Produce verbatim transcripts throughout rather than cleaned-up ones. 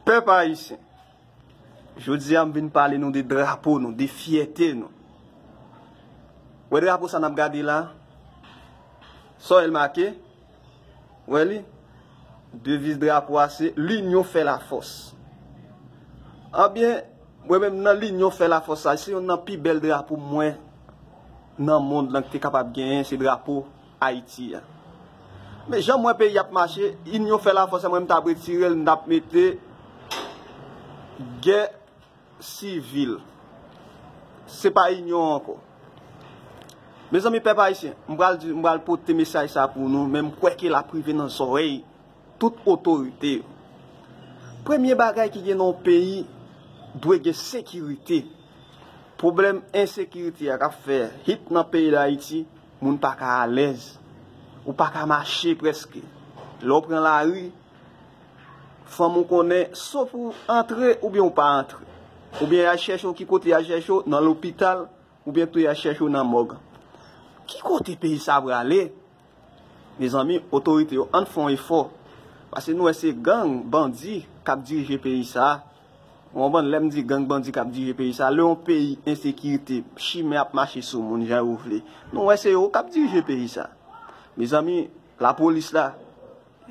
Pèp ayisyen, jodi a m vin pale nou de drapo nou, de fyète nou. Wè drapo sa n ap gade la? Sa w wè l make? Wè li? Deviz drapo a se L'union fait la force. Anbyen, mwen menm nan L'union fait la force sa, se youn nan pi bèl drapo mwen nan mond lan ki te kapab genyen, se drapo Ayiti a. Men jan m wè peyi ap mache, L'union fait la force, mwen m t ap retire l, m t ap mete gè sivil. Se pa inyon ankò. Mezanmi, pèp ayisyen, m pral di, m pral pote mesaj sa pou nou, men m kwè ke l ap rive nan zòrèy tout otorite yo. Premye bagay ki gen nan yon peyi, dwe gen sekirite. Pwoblèm ensekirite a k ap fè hit nan peyi Dayiti, moun pa ka alèz. Ou pa ka mache prèske. Lè w pran lari, fanm ou konnen, swa pou antre oubyen ou pa antre. Oubyen y a chèche w, ki kote y a chèche w, nan lopital, oubyen tou y a chèche w nan mòg. Ki kote peyi sa prale? Mezanmi, otorite yo, ann fè yon efò. Paske nou wè se gang, bandi k ap dirije peyi sa. Ou konprann? Lè m di gang, bandi k ap dirije peyi sa, lè yon peyi ensekirite, chimè ap mache sou moun jan yo vle, nou wè se yo k ap dirije peyi sa. Mezanmi, lapolis la,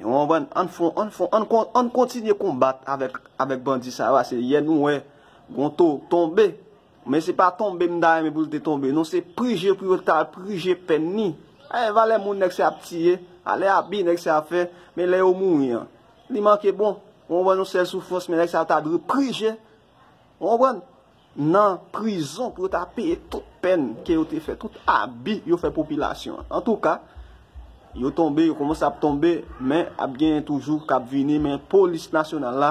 ou konprann? Ann fon, ann fon, ann kon-, ann kontinye konbat avèk, avèk bandi sa yo, paske yè nou wè gon to tonbe. Men se pa tonbe m ta renmen pou l te tonbe. Non, se prije pou yo ta prije pèn li. Ay, valè moun nèg sa ap tiye, valè abi nèg sa ap fè, men lè yo mouri an, li manke bon. Ou konprann, yon sèl soufrans, men nèg sa yo ta dwe prije. Ou konprann? Nan prizon pou yo ta peye tout pèn ke yo te fè, tout abi yo fè popilasyon an. Antouka, yo tonbe, yo kòmanse ap tonbe, men ap genyen toujou k ap vini, men polis nasyonal la,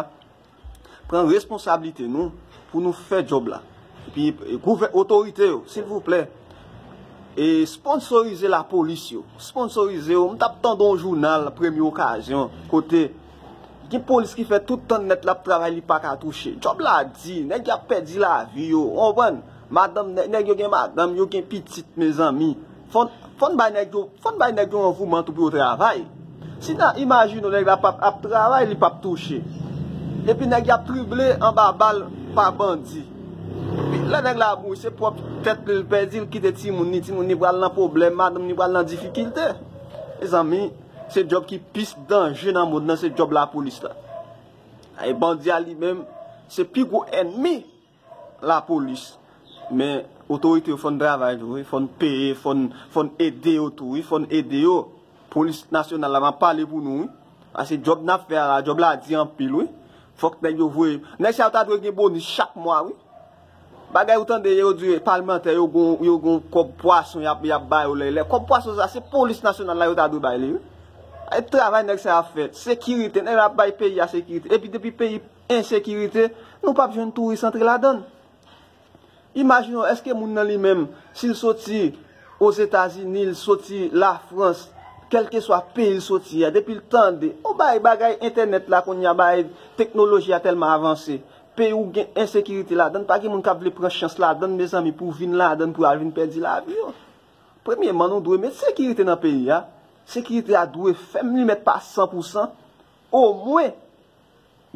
pran responsablite nou pou nou fè djòb la. Epi, e, gouvè-, otorite yo, silvouplè, e, sponsorize lapolis yo. Sponsorize yo. M t ap tande yon jounal, Premye Okazyon, kote gen polis ki fè tout tan nèt l ap travay, li pa ka touche. Djòb la di, nèg y ap pèdi lavi yo. Ou konprann? Madanm, nèg, nèg yo gen madanm, yo gen pitit, mezanmi. Fò n, fò n bay nèg yo, fò n bay nèg yo yon vouman tou pou yo travay. Si n a imajine w nèg la p ap, ap travay, li p ap touche. Epi nèg y ap trible anba bal pa bandi. Epi lè nèg la mouri, se pwòp tèt li l pèdi, l kite timoun li, timoun li pral nan pwoblèm, madanm li pral nan difikilte. Mezanmi, se djòb ki plis danje nan mond nan, se djòb lapolis la. E bandi a li menm, se pi gwo ènmi lapolis. Men otorite yo fò n travay tou, wi. Fò n peye, fò n, fò n ede yo tou, wi. Fò n ede yo. Polis nasyonal la, m ap pale pou nou, wi. Paske djòb n ap fè a la, djòb la di anpil, wi. Fòk nèg yo voye. Nèg sa yo ta dwe gen bonis chak mwa, wi. Bagay ou tande yo di palmantè yo gon, yo gon kòb pwason y ap, y ap ba yo lè, lè. Kòb pwason sa, se polis nasyonal la yo ta dwe bay li, wi. E travay nèg sa yo ap fè. Sekirite, nèg la ap bay peyi a sekirite. Epi depi peyi ensekirite, nou p ap jwenn touris antre ladan l. Imajine w, èske moun nan li menm, si l soti Ozetazini, l soti Lafrans, kèlkeswa peyi l soti a, depi l tande, ou bay bagay entènèt la kounye a, bay teknoloji a tèlman avanse, peyi w gen ensekirite ladan l, pa gen moun k ap vle pran chans ladan l, mezanmi, pou vin ladan l, pou al vin pèdi lavi yo. Premyeman, nou dwe met sekirite nan peyi a. Sekirite a dwe fèm, li mèt pa san pou san. Omwen,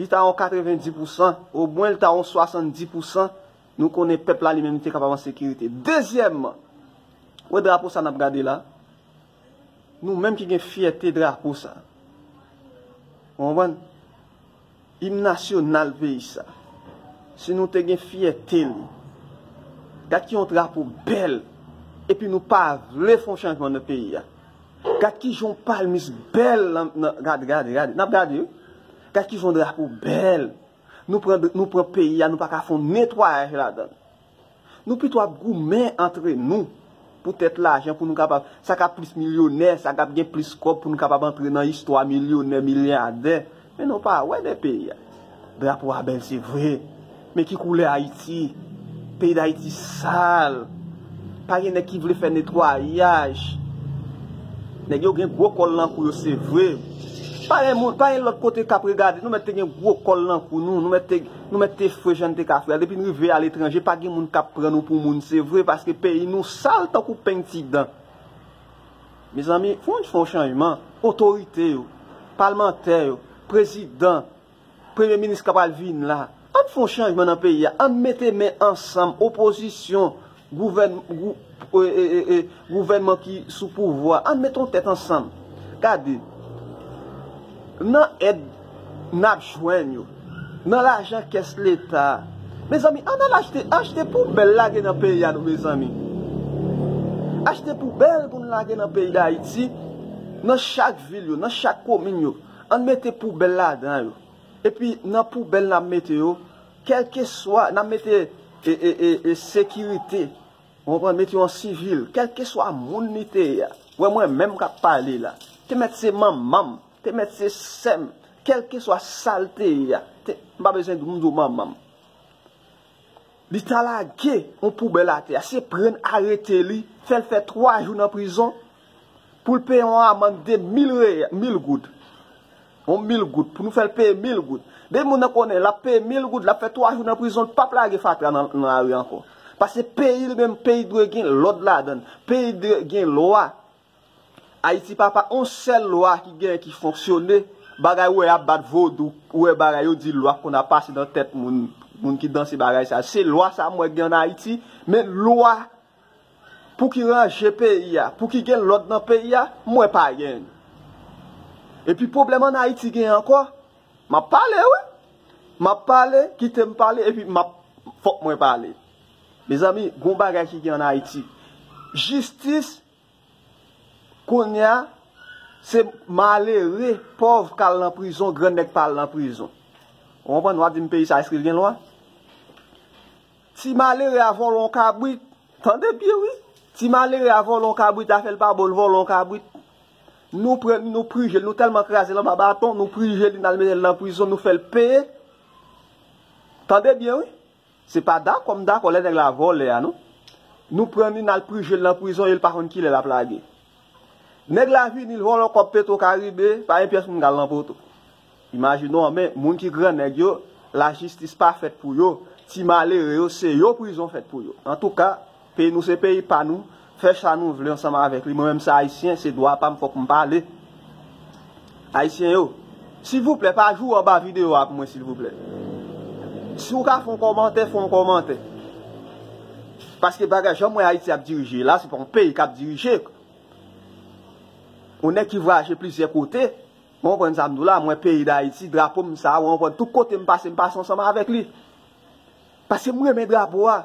li ta yon katrevenndis pou san, omwen li ta yon swasanndis pou san, nou konnen pèp la li menm li te kapab an sekirite. Dezyèmman, wè drapo sa n ap gade la, nou menm ki gen fyète drapo sa, ou konprann? Im nasyonal peyi sa, si nou te gen fyète li, gad ki yon drapo bèl, epi nou pa vle fè yon chanjman nan peyi a. Gad kijan yon palmis bèl nan, nan, gade, gade, gade. N ap gade, wi. Gad kijan yon drapo bèl. Nou pran, nou pran peyi a, nou pa ka fè yon netwayaj ladan l. Nou pito ap goumen antre nou poutèt lajan pou nou kapab, sa k ap plis milyonè, sa k ap gen plis kòb pou nou kapab antre nan istwa milyonè, milyadè. Men nou pa wè de peyi a. Drapo a bèl, se vre. Men ki koulè Ayiti? Peyi Dayiti sal. Pa gen nèg ki vle fè netwayaj. Nèg yo gen gwo kòl nan kou yo, se vre. Pa gen moun, pa gen lòt kote k ap regade. Nou mèt te gen gwo kòl nan kou nou. Nou mèt te, nou mèt te fre jan n te ka fre a. Depi n rive aletranje, pa gen moun k ap pran nou pou moun, se vre, paske peyi nou sal tankou peng ti dan. Mezanmi, fò n fè yon chanjman. Otorite yo, palmantè yo, prezidan, premye minis k ap al vin la. Ann fè yon chanjman nan peyi a. Ann mete men ansanm, opozisyon, gouvèn-, gou-, e, e, e, e, gouvènman ki sou pouvwa. Ann mete yon tèt ansanm. Gade, nan èd n ap jwenn yo, nan lajan kès Leta a. Mezanmi, ann al achte, achte poubèl lage nan peyi a, nou, mezanmi. Achte poubèl pou n lage nan peyi Dayiti, nan chak vil yo, nan chak komin yo. Ann mete poubèl ladan yo. Epi, nan poubèl n ap mete yo, kèlkeswa, n ap mete e, e, e, e sekirite. Ou konprann? Mete yo an sivil, kèlkeswa moun li te ye a. Wè mwen menm k ap pale la. Te mèt se manman m, te mèt se sè m, kèlkeswa sa l te ye a. Te, m pa bezwen di w, m di w manman m. Li ta lage yon poubèl atè a, se pran l arete li, fè l fè twa jou nan prizon, pou l peye yon amann de mil reyal, mil goud. Yon mil goud, pou nou fè l peye mil goud. Depi moun nan konnen l ap peye mil goud, l ap fè twa jou nan prizon, l p ap lage fatra nan, nan lari ankò. Paske peyi l menm, peyi dwe gen lòd ladan l. Peyi dwe gen lwa. Ayiti papa, on sèl lwa ki gen, ki fonksyone. Bagay ou wè y ap bat vodou, ou wè bagay yo di lwa konn ap pase nan tèt moun, moun ki danse bagay sa. Se lwa sa m wè gen ann Ayiti, men lwa pou ki ranje peyi a, pou ki gen lòd nan peyi a, m wè pa gen. Epi pwoblèm ann Ayiti gen ankò, m ap pale, wi. M ap pale, kite m pale, epi m ap, fòk mwen pale. Mezanmi, gon bagay ki gen ann Ayiti. Jistis, kounye a, se malere, pòv k al nan prizon, grannèg pa al nan prizon. Ou konprann? W ap di m peyi sa, èske l gen lwa? Ti malere a vòlè yon kabrit. Tande byen, wi. Ti malere a vòlè yon kabrit, afè l pa bon, l vòlè yon kabrit. Nou pran, nou prije l, nou tèlman kraze l anba baton, nou prije li, n al mete l nan prizon, nou fè l peye. Tande byen, wi. Se pa dakò m dakò lè nèg la vòlè a, non. Nou pran li, n al prije l nan prizon, e l pa konn kilè l ap lage. Nèg la vini, l vòlè kòb Petro Caribe, pa gen pyès moun k al nan poto. Imajine w, men moun ki grannèg yo, lajistis pa fèt pou yo. Ti malere yo, se yo prizon fèt pou yo. Antouka, peyi nou se peyi pa nou, fè sa nou vle ansanm avèk li. Mwen menm se Ayisyen, se dwa pa m, fòk m pale. Ayisyen yo, silvouplè, pa joure anba videyo a pou mwen, silvouplè. Si w ka fè yon kòmantè, fè yon kòmantè. Paske bagay, jan m wè Ayiti ap dirije la, se pa yon peyi k ap dirije. Yon nèg ki vwayaje plizyè kote, ou konprann sa m di w la, mwen peyi Dayiti, drapo m sa, ou konprann, tout kote m pase, m pase ansanm avèk li. Paske m renmen drapo a.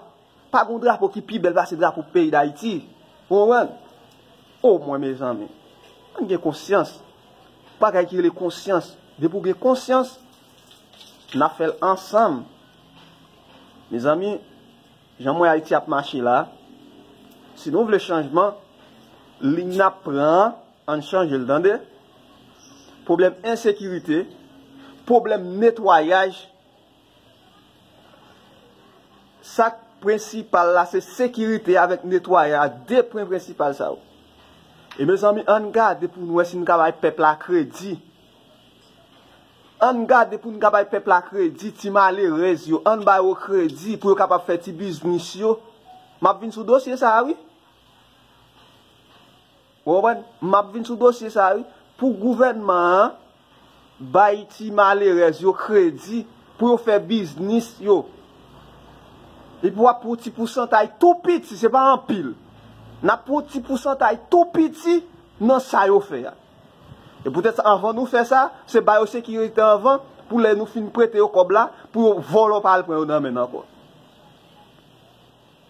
Pa gon drapo ki pi bèl pase drapo peyi Dayiti. Ou konprann? O mwen, mezanmi, ann gen konsyans. Bagay ki rele konsyans. Depi w gen konsyans, n ap fè l ansanm. Mezanmi, jan m wè Ayiti ap mache la, si nou vle chanjman, liy n ap pran an, ann chanje l, tande? Pwoblèm ensekirite, pwoblèm netwayaj, sa k prensipal la, se sekirite avèk netwayaj, de pwen prensipal sa yo. E mezanmi, ann gade pou n wè si n ka bay pèp la kredi. Ann gade pou n ka bay pèp la kredi, ti malerèz yo, ann ba yo kredi pou yo kapab fè ti biznis yo. M ap vin sou dosye sa a, wi. Ou konprann? M ap vin sou dosye sa a, wi. Pou gouvènman an bay ti malerèz yo kredi pou yo fè biznis yo. Epi w ap pran yon ti pousantay tou piti, se pa anpil. N ap pran yon ti pousantay tou piti nan sa yo fè a. E poutèt sa, anvan nou fè sa, se ba yo sekirite anvan, pou lè nou fin prete yo kòb la, pou yo vòlò pa al pran yo nan men n ankò.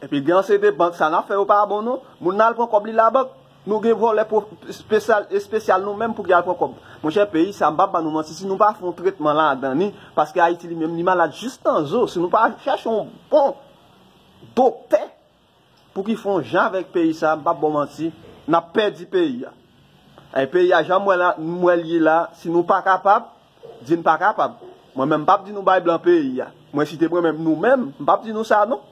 Epi gen yon seri de bank, sa n ap fè yo pa bon non. Moun nan al pran kòb li labank. Nou gen vòlè pwo-, espesyal, espesyal nou menm pou ki al pran kòb. Monchè, peyi sa, m p ap ba nou manti, si nou pa fè yon tretman ladan li, paske Ayiti li menm, li malad jis nan zo. Si nou pa chèche yon bon doktè, pou ki fè yon jan avèk peyi sa, m p ap ba w manti, n ap pèdi peyi a. E peyi a, jan m wè la, m wè l ye la, si nou pa kapab, di n pa kapab. Mwen menm, m p ap di nou bay blan peyi a. Mwen site mwen menm, nou menm, m p ap di nou sa non.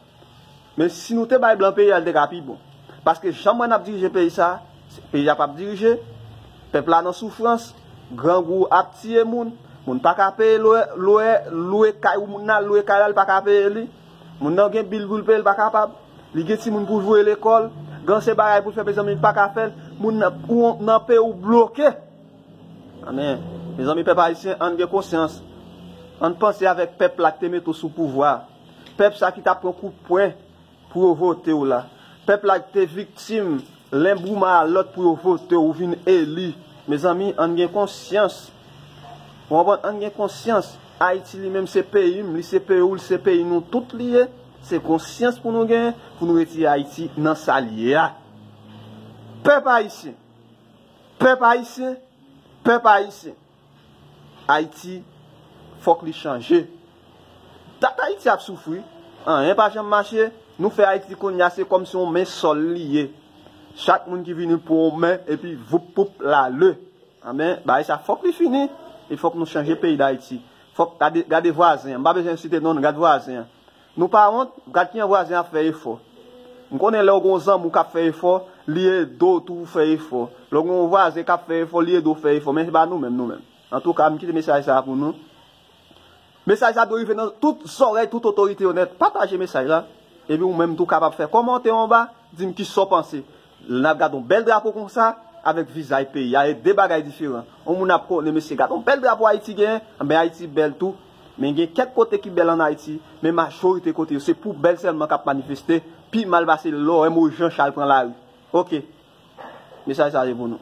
Men si nou te bay blan peyi a, l te ka pi bon. Paske jan m wè n ap dirije peyi sa, peyi a p ap dirije, pèp la nan soufrans, grangou ap tiye moun, moun pa ka peye lwe, lwe, lwe kay, ou moun nan lwe kay la, l pa ka peye li. Moun nan gen bil pou l peye, l pa kapab. Li gen timoun pou l voye lekòl. Gen se bagay pou l fè, mezanmi, l pa ka fè l. Moun nan, ou nan peyi ou bloke. Amen. Mezanmi, pèp ayisyen, ann gen konsyans. Ann panse avèk pèp la ki te mete w sou pouvwa. Pèp sa ki t ap pran kout pwen pou yo vote w la. Pèp la ki te viktim lenbouman a lòt pou yo vote w, ou vin eli. Mezanmi, ann gen konsyans. Ou konprann? Ann gen konsyans. Ayiti li menm se peyi m, li se peyi w, li se peyi nou tout li ye. Se konsyans pou nou genyen pou nou retire Ayiti nan sa l ye a. Pèp ayisyen. Pèp ayisyen. Pèp ayisyen. Ayiti, fòk li chanje. Dat Ayiti ap soufri. Anyen pa janm mache. Nou fè Ayiti kounye a se kòmsi yon men sòl li ye. Chak moun ki vini pran yon men epi voup poup l ale. Anben, bagay sa fòk li fini. E fòk nou chanje peyi Dayiti. Fòk gade, gade vwazen an. M pa bezwen site non, gade vwazen an. Nou pa wont, gad kijan vwazen ap fè efò. M konnen lè w gen yon zanmi w k ap fè efò, li ede w tou fè efò. Lè w gen yon vwazen k ap fè efò, li ede w fè efò. Men se pa nou menm, nou menm. Antouka, m kite mesaj sa a pou nou. Mesaj sa dwe rive nan tout zòrèy tout otorite yo nèt. Pataje mesaj la. Epi ou menm tou kapab fè kòmantè anba, di m kisa w panse. N ap gade yon bèl drapo konsa, avèk vizaj peyi a, e de bagay diferan. Yon moun ap konnen, mesye, gade yon bèl drapo Ayiti genyen, anben Ayiti bèl tou. Men gen kèk kote ki bèl ann Ayiti, men majorite kote yo, se poubèl sèlman k ap manifeste, pi mal pase lè w wè Moyiz Jan Chal pran lari. Oke. Mesaj sa se pou nou.